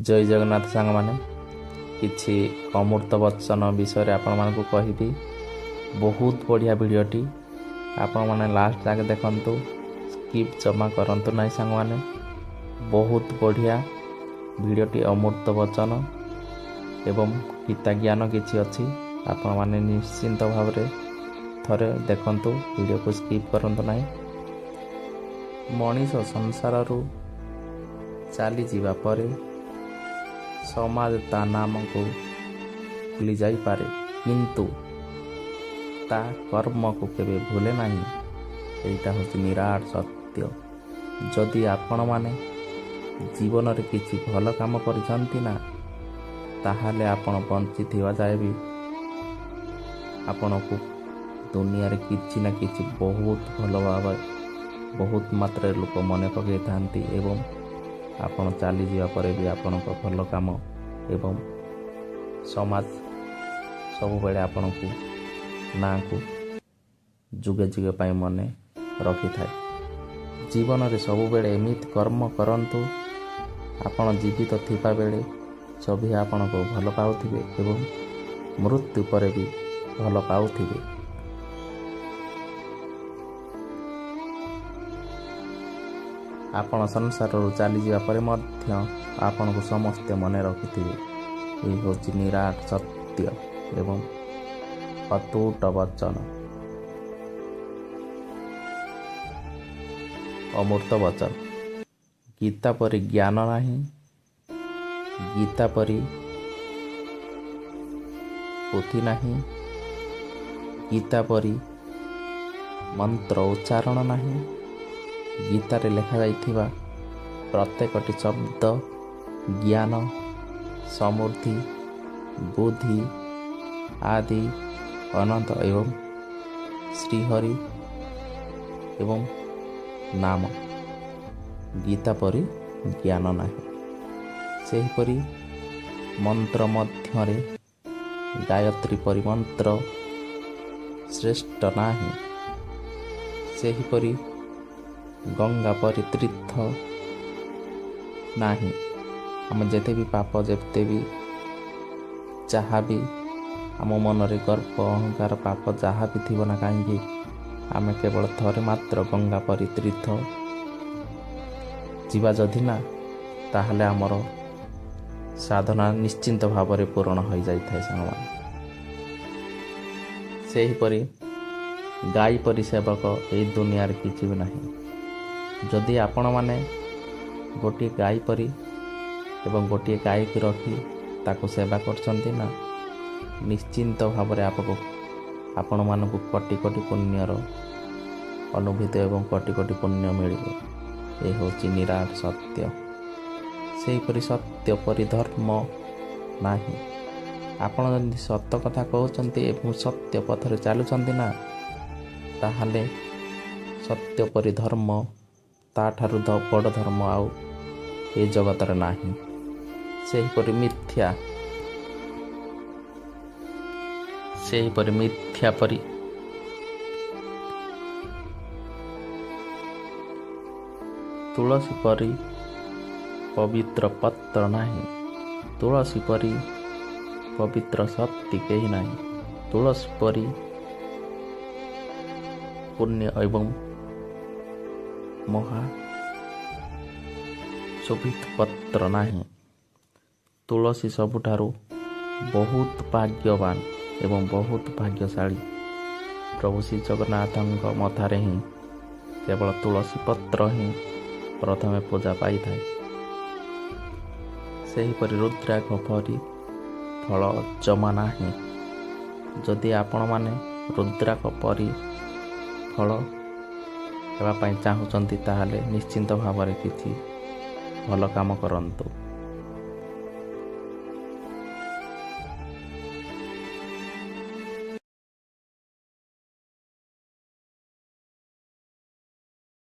ଜୟ ଜଗନ୍ନାଥ ସାଙ୍ଗମାନେ, କିଛି ଅମୃତ ବଚନ ବିଷୟରେ ଆପଣମାନଙ୍କୁ କହିବି। ବହୁତ ବଢ଼ିଆ ଭିଡ଼ିଓଟି, ଆପଣମାନେ ଲାଷ୍ଟ ଯାକେ ଦେଖନ୍ତୁ, ସ୍କିପ୍ ଜମା କରନ୍ତୁ ନାହିଁ ସାଙ୍ଗମାନେ। ବହୁତ ବଢ଼ିଆ ଭିଡ଼ିଓଟି, ଅମୃତ ବଚନ ଏବଂ ଗୀତା ଜ୍ଞାନ କିଛି ଅଛି। ଆପଣମାନେ ନିଶ୍ଚିନ୍ତ ଭାବରେ ଥରେ ଦେଖନ୍ତୁ, ଭିଡ଼ିଓକୁ ସ୍କିପ୍ କରନ୍ତୁ ନାହିଁ। ମଣିଷ ସଂସାରରୁ ଚାଲିଯିବା ପରେ ସମାଜ ତା ନାମକୁ ଭୁଲି ଯାଇପାରେ, କିନ୍ତୁ ତା କର୍ମକୁ କେବେ ଭୁଲେ ନାହିଁ। ଏଇଟା ହେଉଛି ନିରାଟ ସତ୍ୟ। ଯଦି ଆପଣମାନେ ଜୀବନରେ କିଛି ଭଲ କାମ କରିଛନ୍ତି ନା, ତାହେଲେ ଆପଣ ବଞ୍ଚିଥିବା ଯାଏ ବି ଆପଣଙ୍କୁ ଦୁନିଆରେ କିଛି ନା କିଛି ବହୁତ ଭଲ ଭାବରେ ବହୁତ ମାତ୍ରାରେ ଲୋକ ମନେ ପକାଇଥାନ୍ତି, ଏବଂ ଆପଣ ଚାଲିଯିବା ପରେ ବି ଆପଣଙ୍କ ଭଲ କାମ ଏବଂ ସମାଜ ସବୁବେଳେ ଆପଣଙ୍କୁ ନାଁକୁ ଯୁଗେ ଯୁଗେ ପାଇଁ ମନେ ରଖିଥାଏ। ଜୀବନରେ ସବୁବେଳେ ଏମିତି କର୍ମ କରନ୍ତୁ, ଆପଣ ଜୀବିତ ଥିବା ବେଳେ ସଭିଏଁ ଆପଣଙ୍କୁ ଭଲ ପାଉଥିବେ ଏବଂ ମୃତ୍ୟୁ ପରେ ବି ଭଲ ପାଉଥିବେ। ଆପଣ ସଂସାରରୁ ଚାଲିଯିବା ପରେ ମଧ୍ୟ ଆପଣଙ୍କୁ ସମସ୍ତେ ମନେ ରଖିଥିବେ। ଏହି ହେଉଛି ନିରାଟ ସତ୍ୟ ଏବଂ ଅତୁଟ ବଚନ, ଅମୃତ ବଚନ। ଗୀତା ପରି ଜ୍ଞାନ ନାହିଁ, ଗୀତା ପରି ପୋଥି ନାହିଁ, ଗୀତା ପରି ମନ୍ତ୍ର ଉଚ୍ଚାରଣ ନାହିଁ। ଗୀତାରେ ଲେଖାଯାଇଥିବା ପ୍ରତ୍ୟେକଟି ଶବ୍ଦ ଜ୍ଞାନ, ସମୃଦ୍ଧି, ବୁଦ୍ଧି ଆଦି ଅନନ୍ତ ଏବଂ ଶ୍ରୀହରି ଏବଂ ନାମ। ଗୀତା ପରି ଜ୍ଞାନ ନାହିଁ। ସେହିପରି ମନ୍ତ୍ର ମଧ୍ୟରେ ଗାୟତ୍ରୀ ପରି ମନ୍ତ୍ର ଶ୍ରେଷ୍ଠ ନାହିଁ। ସେହିପରି ଗଙ୍ଗା ପରି ତୀର୍ଥ ନାହିଁ। ଆମେ ଯେତେ ବି ପାପ, ଯେତେ ବି ଯାହା ବି ଆମ ମନରେ ଗର୍ବ, ଅହଙ୍କାର, ପାପ ଯାହା ବି ଥିବ ନା କାହିଁକି, ଆମେ କେବଳ ଥରେ ମାତ୍ର ଗଙ୍ଗା ପରି ତୀର୍ଥ ଯିବା ଯଦି ନା, ତାହେଲେ ଆମର ସାଧନା ନିଶ୍ଚିନ୍ତ ଭାବରେ ପୂରଣ ହୋଇଯାଇଥାଏ ସାଙ୍ଗମାନେ। ସେହିପରି ଗାଈ ପରି ସେବକ ଏଇ ଦୁନିଆରେ କିଛି ବି ନାହିଁ। ଯଦି ଆପଣମାନେ ଗୋଟିଏ ଗାଈ ପରି ଏବଂ ଗୋଟିଏ ଗାଈକୁ ରଖି ତାକୁ ସେବା କରୁଛନ୍ତି ନା, ନିଶ୍ଚିନ୍ତ ଭାବରେ ଆପଣମାନଙ୍କୁ କୋଟି କୋଟି ପୁଣ୍ୟର ଅନୁଭୂତି ଏବଂ କୋଟି କୋଟି ପୁଣ୍ୟ ମିଳିବ। ଏ ହେଉଛି ନିରାଟ ସତ୍ୟ। ସେହିପରି ସତ୍ୟ ପରି ଧର୍ମ ନାହିଁ। ଆପଣ ଯଦି ସତ କଥା କହୁଛନ୍ତି ଏବଂ ସତ୍ୟ ପଥରେ ଚାଲୁଛନ୍ତି ନା, ତାହେଲେ ସତ୍ୟ ପରି ଧର୍ମ, ତାଠାରୁ ବଡ଼ ଧର୍ମ ଆଉ ଏ ଜଗତରେ ନାହିଁ। ସେହିପରି ମିଥ୍ୟା, ସେହିପରି ମିଥ୍ୟା ପରି ତୁଳସୀ ପରି ପବିତ୍ର ପତ୍ର ନାହିଁ। ତୁଳସୀ ପରି ପବିତ୍ର ଶକ୍ତି କେହି ନାହିଁ। ତୁଳସୀ ପରି ପୁଣ୍ୟ ଏବଂ ମହା ଶୋଭିତ ପତ୍ର ନାହିଁ। ତୁଳସୀ ସବୁଠାରୁ ବହୁତ ଭାଗ୍ୟବାନ ଏବଂ ବହୁତ ଭାଗ୍ୟଶାଳୀ। ପ୍ରଭୁ ଶ୍ରୀ ଜଗନ୍ନାଥଙ୍କ ମଥାରେ ହିଁ କେବଳ ତୁଳସୀ ପତ୍ର ହିଁ ପ୍ରଥମେ ପୂଜା ପାଇଥାଏ। ସେହିପରି ରୁଦ୍ରାକ୍ଷ ପରି ଫଳ ଜମା ନାହିଁ। ଯଦି ଆପଣମାନେ ରୁଦ୍ରାକ୍ଷ ପରି ଫଳ ହେବା ପାଇଁ ଚାହୁଁଛନ୍ତି, ତାହେଲେ ନିଶ୍ଚିନ୍ତ ଭାବରେ କିଛି ଭଲ କାମ କରନ୍ତୁ।